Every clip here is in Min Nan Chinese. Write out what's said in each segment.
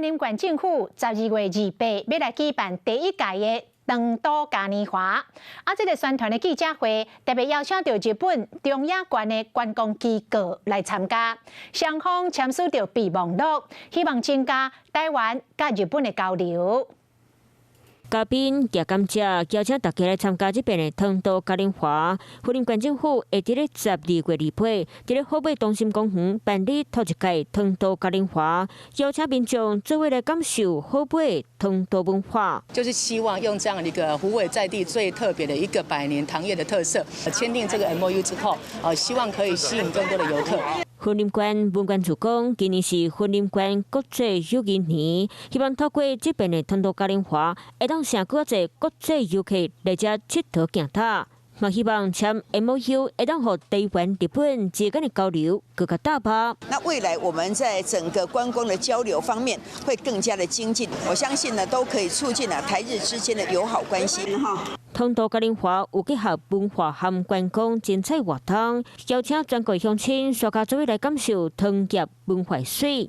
林縣政府12月28欲來舉辦第一屆的糖都嘉年華。啊，這个宣傳的記者會特別邀請著日本長野縣的觀光機構來參加，雙方簽署著備忘錄，希望增加台灣佮日本的交流。嘉賓也感謝邀請大家來參加這遍的糖都嘉年華。雲林縣政府會佇咧12月28，佇咧虎尾中心公園辦理頭一屆糖都嘉年華，邀請民眾做伙來感受虎尾糖都文化。就是希望用這樣的一個虎尾在地最特別的一個百年糖業的特色，簽訂這個 MOU 之後，希望可以吸引更多的遊客。雲林縣文管處講，今年是雲林縣國際友誼年，希望透過這遍的糖都嘉年華，會當吸引閣較濟國際遊客來遮𨑨迌行透。嘛希望簽 MOU 會當予台灣、日本之間的交流閣較踏步。那未來我們在整個觀光的交流方面會更加的精進，我相信呢都可以促進了台日之間的友好關係。糖都嘉年華有結合文化和觀光精彩活動，邀請全國鄉親大家做伙來感受糖業文化媠。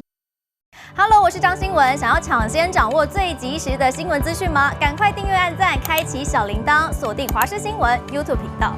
Hello，我是張新文。想要搶先掌握最及時的新聞資訊嗎？趕快訂閱、按讚、開啟小鈴鐺，鎖定華視新聞 YouTube 頻道。